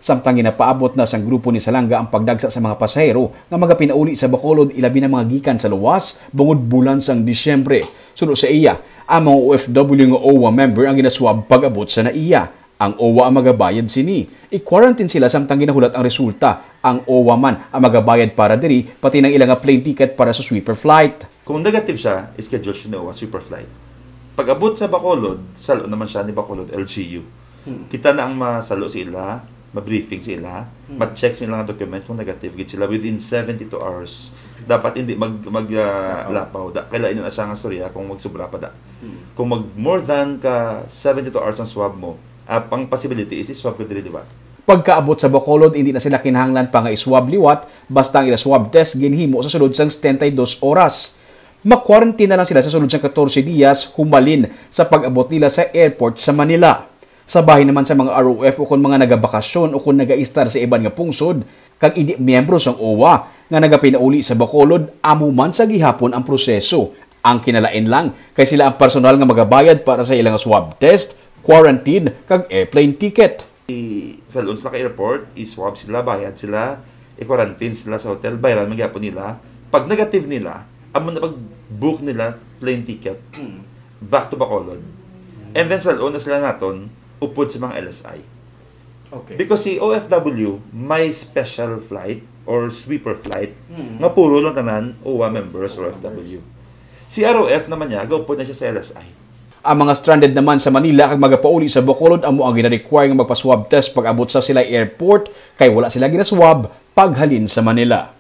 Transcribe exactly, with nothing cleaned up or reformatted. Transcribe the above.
Samtang ginapaabot na sang grupo ni Salanga ang pagdagsa sa mga pasahero nga magapinauli sa Bacolod, ilabi na mga gikan sa luwas, bungod bulan sang Disyembre. Suno sa iya, ang mga O F W nga OWWA member ang ginaswab pag-abot sa NAIA. Ang OWWA ang magabayad sini. I-quarantine sila samtang ginahulat ang resulta. Ang OWWA man ang magabayad para diri, pati nang ila nga plane ticket para sa sweeper flight. Kung negative siya, schedule siya ni OWWA sweeper flight. Pag-abot sa Bacolod, salo naman siya ni Bacolod L G U. Hmm. Kita na ang masalo sa ila, ma-briefing sa ila, Hmm. ma-check sa ilang document kung negative gid sila within seventy-two hours. Dapat hindi mag, mag, ah, Lapaw. lapaw. Da, kailangan na siya nga storya kung magsubra pa da. Hmm. Kung mag more than ka seventy-two hours ang swab mo, ah, ang possibility is iswab ka diri liwat. Pagkaabot sa Bacolod, hindi na sila kinahanglan pa nga iswab liwat, basta ang ila swab test ginhimo sa sulod sang setenta y dos oras. Ma-quarantine na lang sila sa sulod sang katorse diyas humalin sa pag-abot nila sa airport sa Manila. Sa bahin naman sa mga R O F ukon mga nagabakasyon ukon nagaistar sa iban nga pungsod kag indi miyembro sang OWWA nga nagapinauli sa Bacolod, amo man sa gihapon ang proseso. Ang kinalain lang kay sila ang personal nga magabayad para sa ilang swab test, quarantine, kag airplane ticket. I-, salon sila ka airport, i-swab sila, bayad sila, i-quarantine sila sa hotel, bayaran man gyapon nila. Pag negative nila, amo na pag-book nila plane ticket, Hmm. back to Bacolod. And then salon na sila naton, upod sa mga L S I. Okay. Because si O F W may special flight or sweeper flight Hmm. nga puro lang tanan OWWA members or O F W. Si R O F naman niya, gaupod na siya sa L S I. Ang mga stranded naman sa Manila kag magapauli sa Bacolod amo ang gina-require nga magpa-swab test pag-abot sa Silay Airport kay wala sila ginaswab paghalin sa Manila.